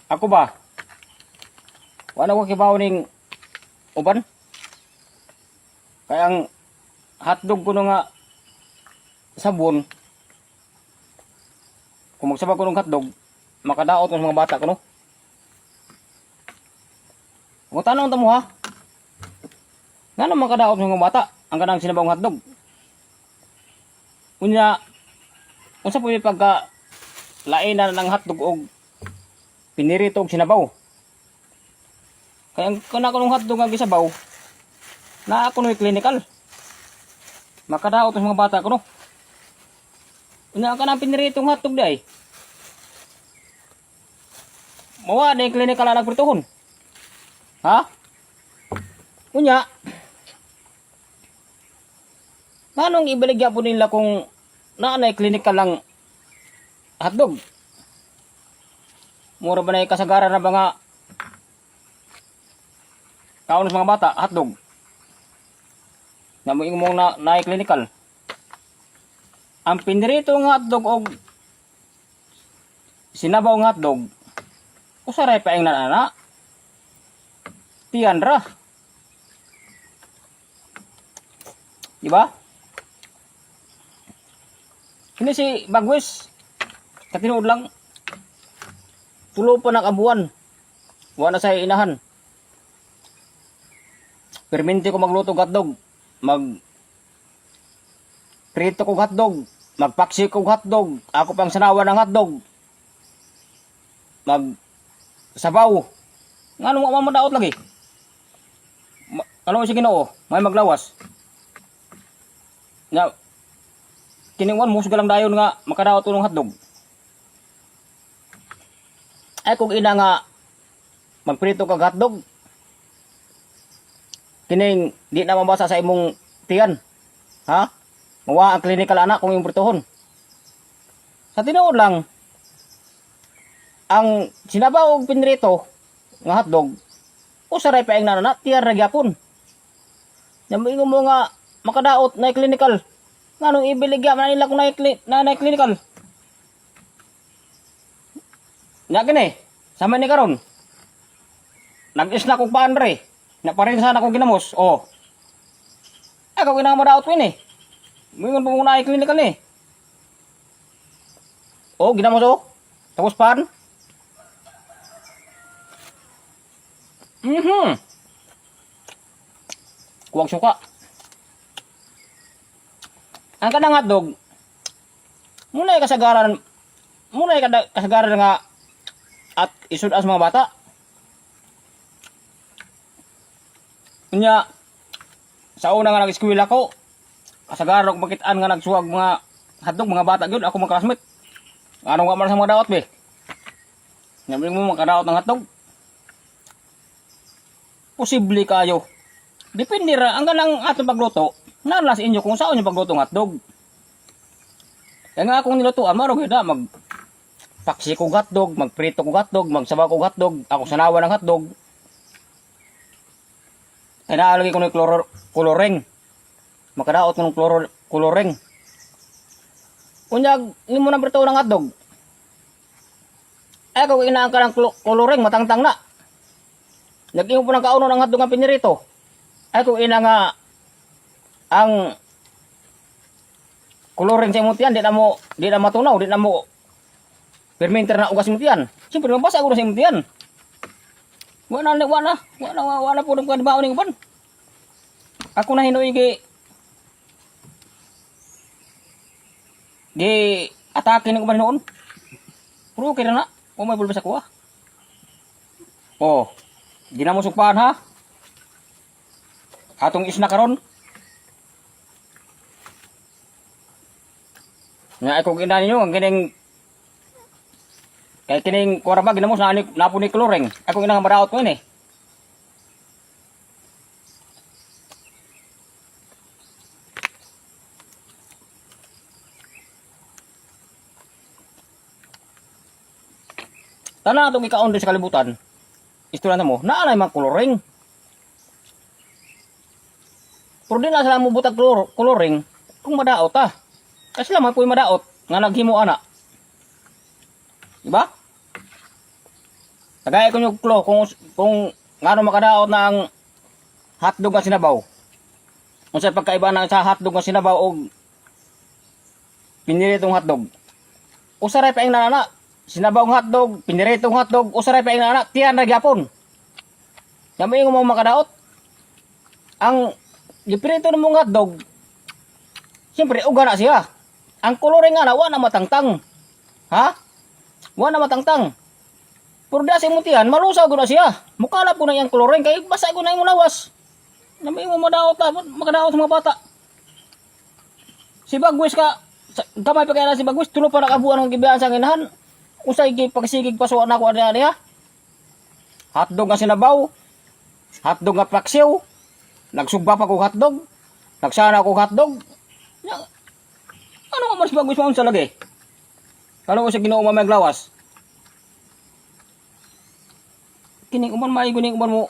Ako ba? Wala ko kibaw ning uban. Kaya ang hotdog ko nga sabon, kung magsabag ko ng hotdog, makadaot ko sa mga bata ko no. Kung tanong ta mo ha, ngano makadaot sa mga bata ang kanang sinabawng hotdog? Unya, unsa po yung pagka lain na ng hotdog og pinirito og sinabaw? Kaya ang kana ko ng hotdog nga gisabaw, naa ko no'y clinical. Makadaot sa mga bata ko no. Unya ang kanang piniritong hotdog day. Mawa na yung clinical na nagprituhon. Ha? Unya, nganong ibaligya po nila kung naa na clinical lang hotdog? Mura ba na yung kasagaran na ba nga kaon sa mga bata, hotdog? Nga mo mong na clinical. Ang pinirito nga hotdog og sinabaw nga hotdog, usaray pa ang nanana. Tiyan ra. Di ba? Kini si Bagwis, katinuod lang, tulo pa nakabuan. Wala sa inahan. Perminti ko magluto og hotdog. Mag prito ko hotdog. Magpaksi ko hotdog. Ako pang sanawan ng hotdog. Mag sabaw. Ngano mo madaot lagi? Ano si Ginoo? May maglawas. Na kiningon mo lang dayon nga makadaot ng hotdog. Ay kung ina nga magprito kag hotdog, kining di na mabasa sa imong tiyan. Ha? Mawa ang clinical anak kung imong prituhon. Sa tinuod lang, ang sinabaw og pinrito nga hotdog, usaray pa ang nanana, tiyan ra gyapon. Nya moingon mo nga makadaot na clinical. Nganong ibiligya man nila kung na clinical? Nya kini, sama ni karon. Nag-isna kong paan re. Na pa rin sana kong ginamos. Oh. Ako ginang madaot ko ini. Moingon pa mo na clinical ni. Oh, ginamos oh. Tapos paan. Kuwag suka. Ang kanang hotdog, muna kasagaran, muna kasagaran nga at isud as mga bata. Unya, sa una nga nag-eskwela ko, kasagaran ako makitaan nga nagsuwag mga hotdog, mga bata gyud ako mga classmate. Ano nga man sa mga daot be? Ngayon mo makadaot ng hotdog. Posible kayo. Depende ra ang kanang atong pagluto, naa sa inyo kung saan yung pagluto ng hotdog. Kaya nga akong nilutuan, maro gyud na mag paksi kog hotdog, magprito kog hotdog, magsabaw kog hotdog, ako sanawa ng hotdog. Ay naalagay ko ng coloring. Makadaot ko ng coloring. Unyag, hindi mo na prito ng hotdog. Ay, kung inaan ka ng coloring, matangtang na. Nag-ingo po ng kauno ng hotdog ang pinirito. Ay, kung ina nga, ang coloring sa imong tiyan, di na matunaw, di na mo fermenter na ugas imong tiyan. Siyempre, mabasa ko na sa imong tiyan. Wala na, wala, wala, wala, wala po ng kanibaon ng uban. Ako na hinuy gi atake ng uban noon. Pero okay na na. Kung may pulba sa kuha. Oh, di na mo sugpaan ha. Atong isna karon. Nga ako ina ninyo ang kining kay kining kuwara ba ginamos na napo ni chlorine. Ako ina nga madaot ko ini. Tanan atong ikaon din sa kalibutan. Istorya mo, naa na mga coloring. Pero di na sila mo butag coloring kung madaot ta. Kasi sila man po'y madaot nga naghimo ana. Diba? Tagay ko yung clue kung ngano makadaot na ang hotdog nga sinabaw. Unsay pagkaiba ng sa hotdog nga sinabaw og piniritong hotdog? Usaray pa ang nanana. Sinabaw ng hotdog, piniritong hotdog, usaray pa ang nanana, tiyan ra gyapon. Yamay mo makadaot. Ang gipirito ng mong hotdog, siyempre uga na siya. Ang coloring nga na, wa na matangtang. Ha? Wa na matangtang. Pero di sa imong tiyan, malusaw ko na siya. Mukalap ko na iyang coloring, kay basa ko na imong lawas. Namay mo madaot ta, makadaot sa mga bata. Si Bagwis ka, gamay pa kaya na si Bagwis, tulo pa nakabuan ang gibiyaan sa nginahan. Usay gi pagsigig pasuan ako ani niya. Hotdog nga sinabaw, hotdog nga paksiw, nagsugba pa ko hotdog, nagsana ko hotdog. Nya, ano nga man si Bagwis maun sa lagi? Kalo ko sa Ginoo mamay lawas. Kining uman maayo ning uman mo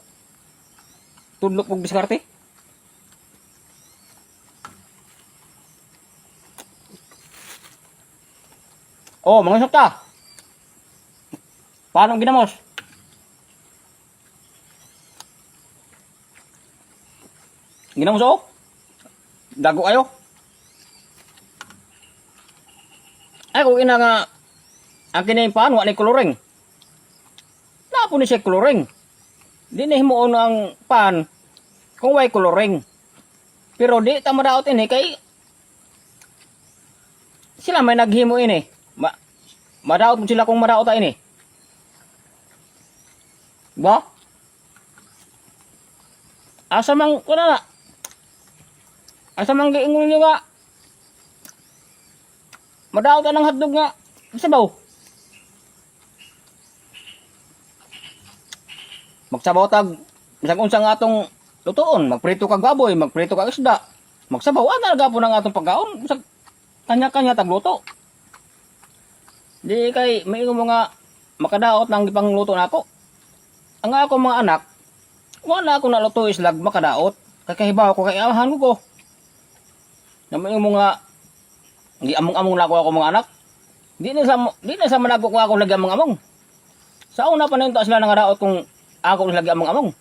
tudlok og diskarte. Oh, mga ta. Paano ginamos? Ginamos oh. Dago kayo. Ay, kung ina nga, ang kini paan, wa ni coloring. Napo ni siya coloring. Di na himuon ang pan kung way coloring. Pero di ta madaot ini kay sila may naghimo ini. Madaot mo sila kung madaot ta ini. Ba? Asa mang kuna na? Asa mang giingon niyo nga? Madaot ta ng hotdog nga sabaw. Magsabaw tag bisag unsa nga atong lutoon, magprito kag baboy, magprito kag isda. Magsabaw ana gapon ang atong pagkaon, bisag kanya-kanya tagluto. Di kay may mga makadaot ng gipangluto nako. Ang ako mga anak, wala ako naluto islag makadaot. Kay kahibaw ko kay amahan ko ko. Na may mga giamong-among na ako mga anak. Di na sa manago ko ako lagi among-among. Sa una pa nito sila nangadaot kung ako lagi among-among.